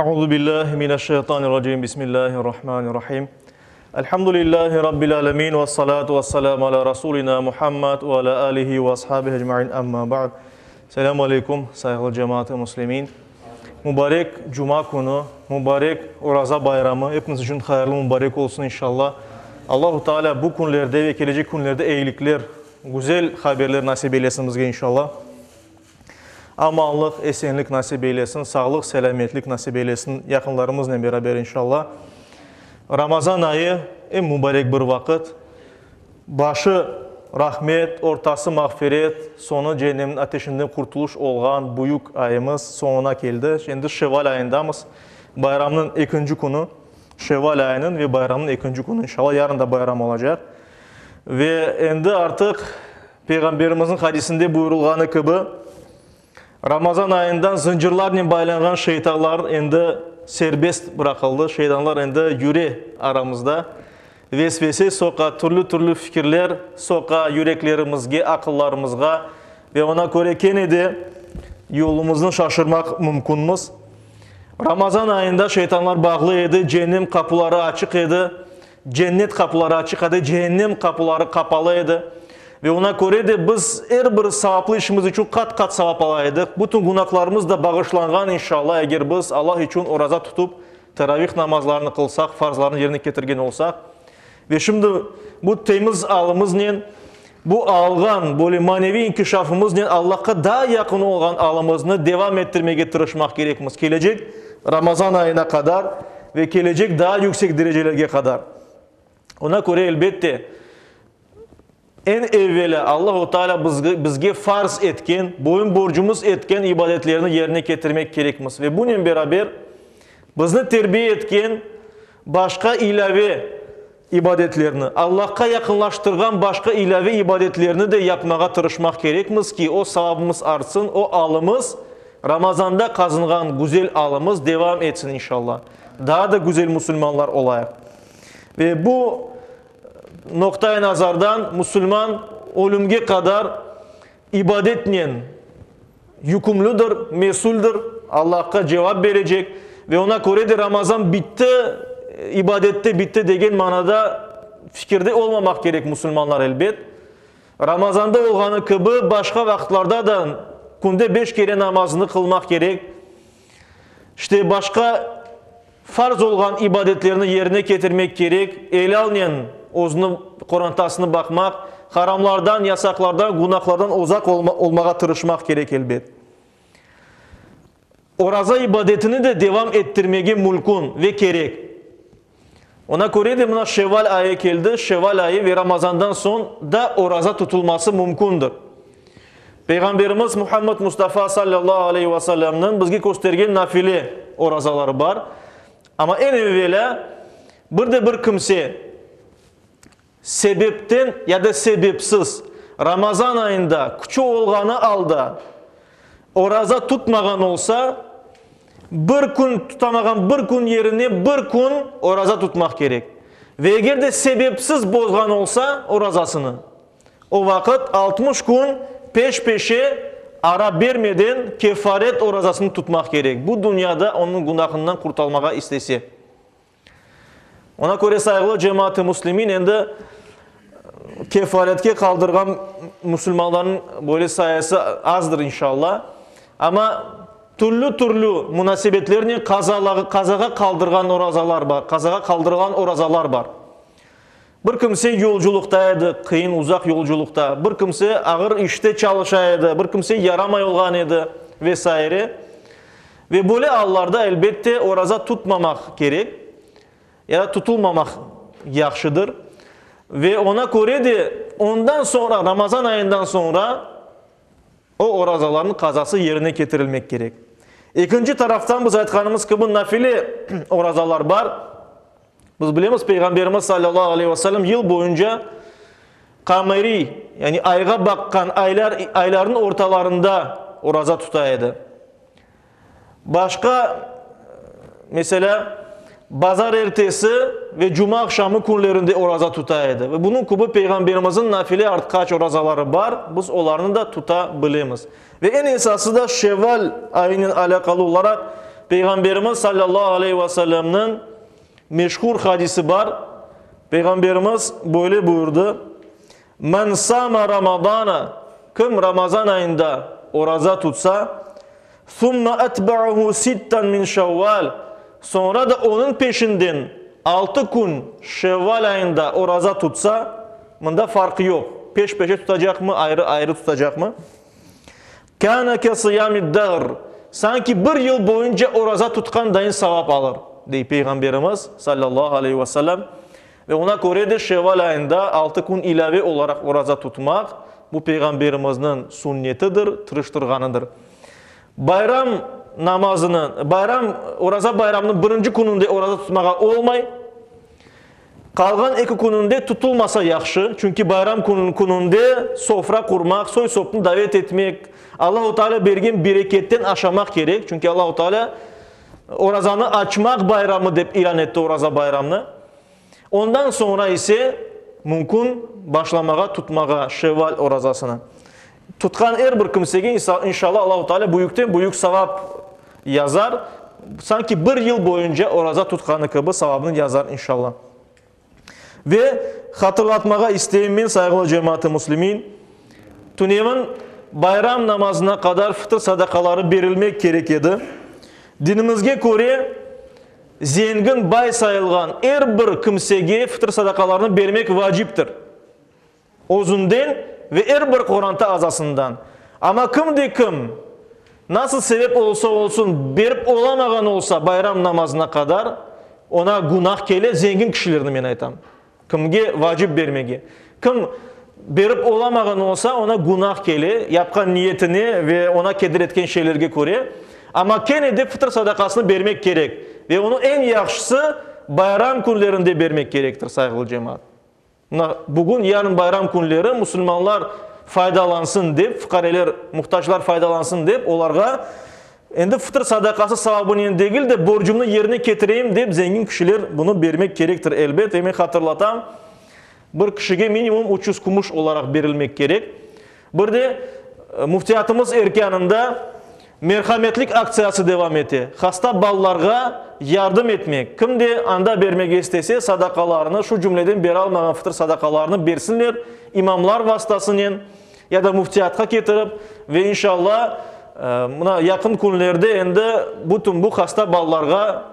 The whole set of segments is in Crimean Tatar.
Euzu billahi mineşşeytanirracim. Bismillahirrahmanirrahim. Elhamdülillahi rabbil alemin ve salatu vesselamu ala rasulina Muhammed ve ala alihi ve ashabihi ecmain. Amma ba'd. Selamu aleykum, sayğılı cemaat-ı muslimin. Mübarek cuma künü, mübarek Oraza bayramı hepimiz içün hayırlı mübarek olsun inşallah. Allahu Teala bu künlerde ve kelecek künlerde eyilikler, güzel haberler nasip eylesin bizge inşallah. Amanlıq, esenlik nasip eylesin, sağlıq, selâmetlik nasip eylesin yaqınlarımıznen beraber inşallah. Ramazan ayı eñ mübarek bir vaqıt. Başı rahmet, ortası mağfiret, soñu cehennemniñ ateşinden qurtuluş olğan büyük ayımız soñuna keldi. Şimdi Şevval ayındamız. Bayramnıñ ekinci künü, Şevval ayınıñ ve bayramnıñ ekinci künü inşallah, yarın da bayram olacaq. Ve endi artıq Peyğamberimizniñ hadisinde buyurılğanı kibi, Ramazan ayından zıncırlarnen baylanğan şeytanlar endi serbest bıraqıldı, şeytanlar endi yüre aramızda, vesvese soqa, türlü-türlü fikirler soqa yüreklerimizge, aqıllarımızğa ve ona köre kene de yolumıznı şaşırmaq mümkünmiz. Ramazan ayında şeytanlar bağlı edi, cennem qapuları açıq edi. Cennet qapuları açıq edi, cehennem qapuları qapalı edi. Ve ona köre de biz er bir savaplı işimiz içün qat-qat savap ala edik. Bütün günahlarımız da bağışlanğan, inşallah, eger biz Allah içün oraza tutıp, teravih namazlarını qılsaq, farzlarını yerine ketirgen olsaq. Ve şimdi bu temiz alımıznen, bu alğan böyle maneviy inkişafımıznen Allahqa daa yaqın olğan alımıznı devam ettirmege tırışmaq kerekmiz kelecek Ramazan ayına qadar ve kelecek daa yüksek derecelerge qadar. Ona köre, elbette, eñ evvelâ Allahu Teala bizge farz etken, boyun-borcumız etken ibadetlerni yerine ketirmek kerekmiz ve bunen beraber bizni terbiye etken başqa ilâve ibadetlerni, Allahqa yaqınlaştırğan başqa ilâve ibadetlerni de yapmağa tırışmaq kerekmiz ki, o savabımız artsın, o alımız, Ramazanda qazınğan güzel alımız devam etsin inşallah. Daa da güzel musulmanlar olayıq. Ve bu noqta-i nazardan musulman ölümge qadar ibadetnen yükümlüdir, mesüldir, Allahqa cevap berecek ve ona köre de Ramazan bitti, ibadet de bitti degen manada fikirde olmamaq kerek musulmanlar elbet. Ramazanda olğanı kibi başqa vaqıtlarda da künde beş kere namazını qılmaq kerek. İşte başqa farz olğan ibadetlerni yerine ketirmek kerek, elâlnen özüni, qorantasını baqmaq, haramlardan, yasaqlardan, günahlardan uzaq olmağa tırışmaq kerek elbet. Oraza ibadetini de devam ettirmege mülkün ve kerek. Ona köre de mına Şevval ayı keldi, Şevval ayı ve Ramazandan soñ da oraza tutulması mümkündir. Peyğamberimiz Muhammed Mustafa sallallahu aleyhi ve sellemniñ bizge köstergen nafile orazaları bar. Amma eñ evelâ bir de bir kimse sebepten ya da sebepsiz Ramazan ayında küçü olğanı alda oraza tutmağan olsa, bir kün tutamağan bir kün yerine bir kün oraza tutmaq kerek. Ve eger de sebepsiz bozğan olsa orazasını, o vaqıt 60 kün peş-peşe ara bermeden kefaret orazasını tutmaq kerek, bu dünyada onıñ günahından qurtalmağa istese. Ona köre, sayğılı cemaat-ı müslimin, endi kefaretke qaldırğan musulmanlarnıñ böyle sayısı azdır inşallah. Amma türlü-türlü munasebetlernen qazağa qaldırğan orazalar bar, qazağa qaldırğan orazalar bar. Bir kimse yolculıqta edi, qıyın, uzaq yolculıqta, bir kimse ağır işte çalışa edi, bir kimse yaramay olğan edi ve saire. Ve böyle allarda, elbette, oraza tutmamaq kerek, ya da tutulmamaq yahşıdır. Ve ona köre de ondan soñra, Ramazan ayından soñra, o orazalarnıñ qazası yerine ketirilmek kerek. Ekinci taraftan, biz aytqanımız kibi, nafile orazalar bar. Biz bilemiz, Peyğamberimiz salâllahu aleyhi ve sellem yıl boyunca qameriy, yani ayğa baqqan aylar, aylarnıñ ortalarında oraza tuta edi. Başqa, meselâ, bazar ertesi ve cuma aqşamı künlerinde oraza tuta edi. Ve bunıñ kibi Peyğamberimizniñ nafile artqaç orazaları bar, biz olarnı da tuta bilemiz. Ve eñ esası da Şevval ayınen alâqalı olaraq. Peyğamberimiz salâllahu aleyhi ve sellemniñ meşhur hadisi bar. Peyğamberimiz böyle buyurdı, Men sama Ramadana, kim Ramazan ayında oraza tutsa, thumme etba'ahu sitten min Şevval, soñra da onıñ peşinden altı kün Şevval ayında oraza tutsa, mında farqı yoq, peş-peşe tutacaqmı, ayrı-ayrı tutacaqmı, kâne ke sıyamid-dehr, sanki bir yıl boyunca oraza tutqan dayın savap alır, dey Peyğamberimiz, salâllahu aleyhi ve sellem. Ve oña köre de Şevval ayında altı kün ilâve olaraq oraza tutmaq, bu Peyğamberimizniñ sünnetidir, tırıştırğanıdır. Bayram namazını, bayram, Oraza bayramınıñ birinci kününde oraza tutmağa olmay. Qalğan eki kününde tutulmasa yahşı, çünki bayram kününde sofra qurmaq, soy-sopnı davet etmek, Allahu Teala bergen bereketten aşamaq kerek, çünki Allahu Teala Orazanı açmaq bayramı dep ilân etti Oraza bayramnı. Ondan soñra ise mümkün başlamağa tutmağa Şevval orazasını. Tutqan er bir kimsege inşallah Allahu Teala büyükten büyük savap yazar. Sanki bir yıl boyunca oraza tutqanı kibi savabını yazar inşallah. Ve hatırlatmağa isteyim men, sayğılı cemaat-ı müslimin, tünevin bayram namazına qadar fıtır sadaqaları berilmek kerek edi. Dinimizge köre, zengin, bay sayılğan er bir kimsege fıtır sadaqalarını bermek vaciptir. Özünden ve er bir qoranta azasından. Amma kim de kim, nasıl sebep olsa olsun, berip olamağan olsa bayram namazına qadar, oña günah kele, zengin kişilerni men aytam, kimge vacip bermege. Kim berip olamağan olsa, oña günah kele, yapqan niyetine ve oña keder etken şeylerge köre. Amma kene de fıtır sadaqasını bermek kerek. Ve onı eñ yahşısı bayram künlerinde bermek kerektir, sayğılı cemaat. Mına, bugün, yarın bayram künleri musulmanlar faydalansın dep, fuqareler, muhtaclar faydalansın dep, olarğa endi fıtır sadaqası savabınen degil de, borcumnı yerine ketireyim dep, zengin kişiler bunı bermek kerektir, elbet. Ve men hatırlatam, bir kişige minimum 300 kümüş olaraq berilmek kerek. Bir de müftiyatımız erkânında Merhametlik aktsiyası devam ete, hasta balalarğa yardım etmek. Kim de anda bermege istese, sadaqalarını, şu cümleden beralmağan fıtır sadaqalarını bersinler, imamlar vastasınen ya da müftiyatqa ketirip, ve inşallah, mına yaqın künlerde endi bütün bu hasta balalarğa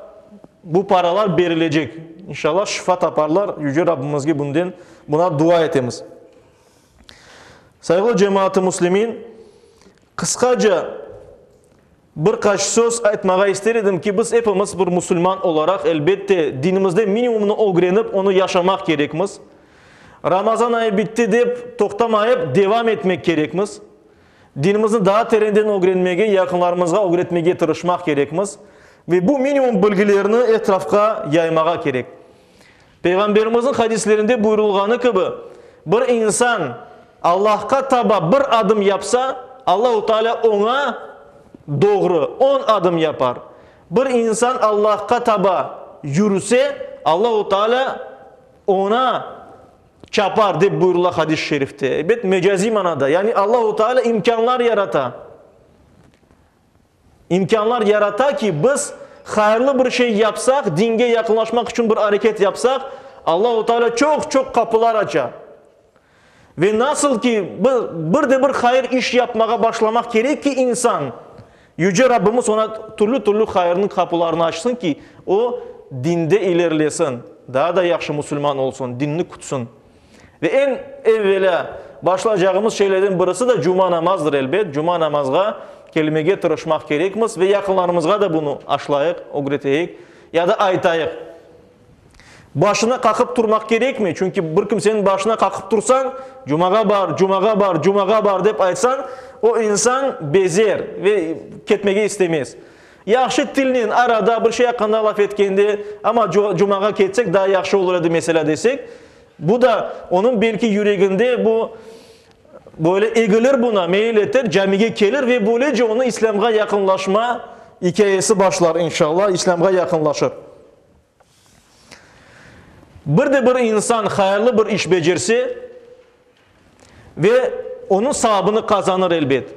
bu paralar berilecek. İnşallah, şifa taparlar, Yüce Rabbimizge bunden, buna dua etemiz. Sayğılı cemaat-ı müslimin, qısqaca bir qaç söz aytmağa ister edim ki, biz epimiz bir musulman olaraq, elbette, dinimizde minimumnı ögrenip, onı yaşamaq kerekmiz. Ramazan ayı bitti dep toqtamayıp, devam etmek kerekmiz. Dinimizni daa terenden ögrenmege, yaqınlarımızğa ögretmege tırışmaq kerekmiz. Ve bu minimum bilgilerni etrafqa yaymağa kerek. Peyğamberimizniñ hadislerinde buyurılğanı kibi, bir insan Allahqa taba bir adım yapsa, Allahu Teala oña doğru on adım yapar. Bir insan Allahqa taba yürüse, Allahu Teala oña çapar, dep buyurıla hadis-i şerifte. Ebet, mecaziy manada, yani Allahu Teala imkânlar yarata. İmkânlar yarata ki, biz hayırlı bir şey yapsaq, dinge yaqınlaşmaq içün bir areket yapsaq, Allahu Teala çoq-çoq qapılar aça. Ve nasıl ki, bir de bir hayır iş yapmağa başlamaq kerek ki, insan, Yüce Rabbimiz oña türlü-türlü hayırnıñ qapılarını açsın ki, o, dinde ilerilesin, daa da yahşı musulman olsun, dinni kütsün. Ve eñ evvelâ başlaycağımız şeylerden birisi de cuma namazdır, elbet. Cuma namazğa kelmege tırışmaq kerekmiz ve yaqınlarımızğa da bunı aşlayıq, ögreteyik ya da aytayıq. Başına qaqıp turmaq kerekmi? Çünki bir kimseniñ başına qaqıp tursañ, cumağa bar, cumağa bar, cumağa bar dep aytsañ, o insan bezer ve ketmege istemez. Yahşı tilnen arada bir şey aqqında laf etkende, amma cumağa ketsek daa yahşı olur edi, meselâ, desek, bu da onıñ belki yüreginde bu böyle egilir buna, meyil eter, camige kelir ve böylece onıñ İslâmğa yaqınlaşma ikâyesi başlar, inşallah, İslâmğa yaqınlaşır. Bir de bir insan hayırlı bir iş becerse ve onıñ savabını qazanır, elbet.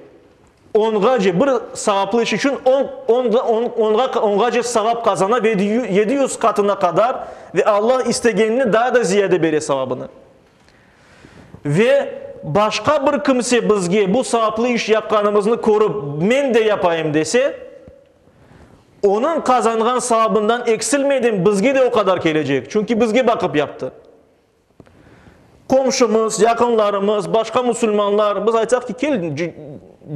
Onğace bir savaplı iş içün on, on, onğa, onğace savap qazana ve 700 qatına qadar ve Allah istegenine daa da ziyade bere savabını. Ve başqa bir kimse bizge bu savaplı iş yapqanımıznı körip, men de yapayım dese, onıñ qazanğan savabından eksilmeden bizge de o qadar kelecek, çünki bizge baqıp yaptı. Qomşumız, yaqınlarımız, başqa musulmanlar, biz aytsaq ki, kel,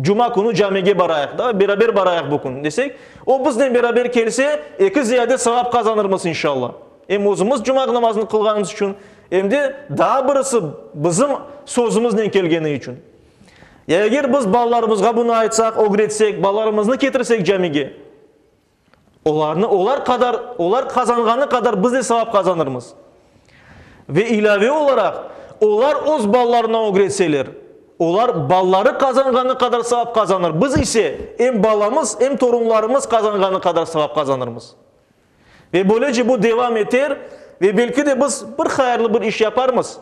cuma künü camige barayıq, da, beraber barayıq bu kün, desek, o biznen beraber kelse, eki ziyade savap qazanırmız, inşallah. Em özümiz cuma namazını qılğanımız içün, em de daa birisi bizim sözümiznen kelgeni içün. Ya eger biz balalarımızğa bunı aytsaq, ögretsek, balalarımıznı ketirsek camige, Olarnı, olar qadar, olar qazanğanı qadar biz de savap qazanırmız. Ve ilâve olaraq, olar öz balalarına ögretseler, olar balaları qazanğanı qadar savap qazanır, biz ise em balamız, em torunlarımız qazanğanı qadar savap qazanırmız. Ve böylece bu devam eter ve belki de biz bir hayırlı bir iş yaparmız.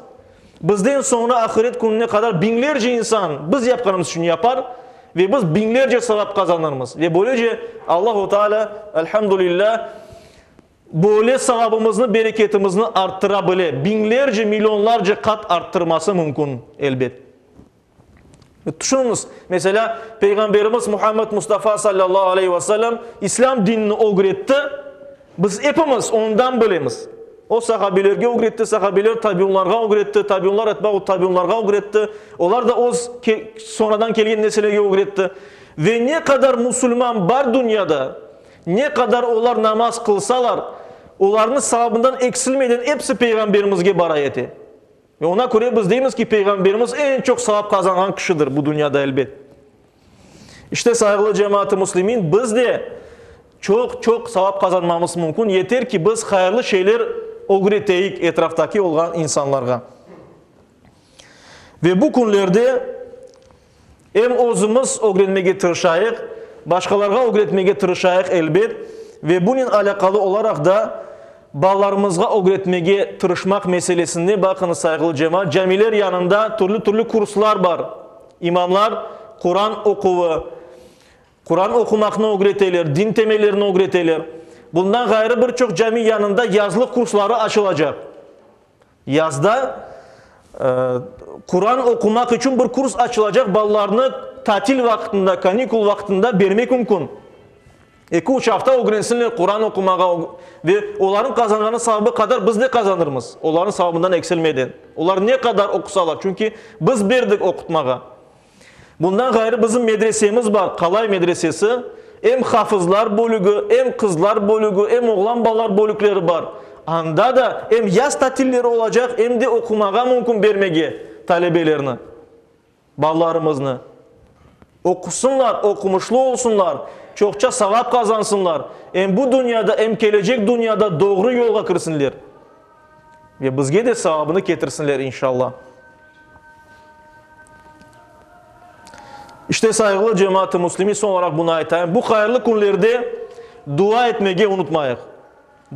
Bizden soñra ahiret kününe qadar biñlerce insan biz yapqanımız içün yapar ve biz biñlerce savap qazanırmız. Ve böylece Allahu Teala, elhamdülillah, böyle savabımıznı, bereketimizni arttıra bile. Biñlerce, millionlarca qat arttırması mümkün, elbet. Tüşüniñiz, meselâ, Peyğamberimiz Muhammed Mustafa sallallahu aleyhi ve sellem İslâm dinini ögretti, biz epimiz ondan bilemiz. O sahabelerge ögretti, sahabeler tabiunlarğa ögretti, tabiunlar etba'u tabiunlarğa ögretti, olar da öz soñradan kelgen nesillerge ögretti. Ve ne qadar musulman bar dünyada, ne qadar olar namaz qılsalar, olarnıñ savabından eksilmeden episi Peyğamberimizge bara ete. Ve oña köre biz deymiz ki, Peyğamberimiz eñ çoq savap qazanğan kişidir bu dünyada, elbet. İşte, sayğılı cemaat-ı müslimin, biz de çoq-çoq savap qazanmamız mümkün, yeter ki, biz hayırlı şeyler ögreteyik etraftaki olğan insanlarğa. Ve bu künlerde em özümiz ögrenmege tırışayıq, başqalarğa ögretmege tırışayıq, elbet, ve bunen alâqalı olaraq da balalarımızğa ögretmege tırışmaq meselesinde, baqıñız, sayğılı cemaat, camiler yanında türlü-türlü kurslar bar, imamlar Quran oquvı, Quran oqumaqnı ögreteler, din temellerini ögreteler. Bundan ğayrı bir çoq cami yanında yazlıq kursları açılacaq. Yazda Quran oqumaq içün bir kurs açılacaq, balalarnı tatil vaqtında, kanikul vaqtında bermek mümkün. Eki-üç afta ögrensinler Quran oqumağa ve olarnıñ qazanğanı savabı qadar biz de qazanırmız, olarnıñ savabından eksilmeden. Olar ne qadar oqusalar, çünki biz berdik oqutmağa. Bundan ğayrı bizim medresemiz bar, Qalay medresesi, em hafızlar bölügi, em qızlar bölügi, em oğlan balalar bölükleri bar. Anda da em yaz tatilleri olacaq, em de oqumağa mümkün bermege talebelerni, balalarımıznı. Oqusınlar, oqumışlı olsunlar, çoqça savap qazansınlar, em bu dünyada, em kelecek dünyada doğru yolğa kirsinler. Ve bizge de savabını ketirsinler, inşallah. İşte, sayğılı cemaat-ı müslimin, soñ olaraq bunı aytayım, bu hayırlı künlerde dua etmege unutmayıq.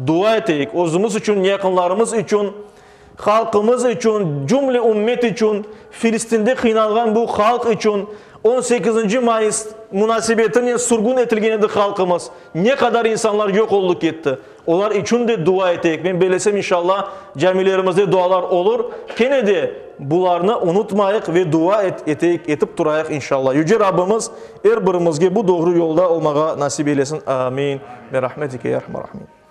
Dua eteyik özümiz içün, yaqınlarımız içün, halqımız içün, cümle ümmet içün, Filistinde qıynalğan bu halq içün, on sekizinci mayıs munasebetinen sürgün etilgen edi halqımız, ne qadar insanlar yoq oldı ketti. Olar içün de dua eteyik. Men bellesem, inşallah, camilerimizde dualar olur. Kene de bularnı unutmayıq ve dua eteyik, etip turayıq, inşallah. Yüce Rabbimiz er birimizge bu doğru yolda olmağa nasip eylesin. Amin. Bi rahmetike ya erhamer rahimin.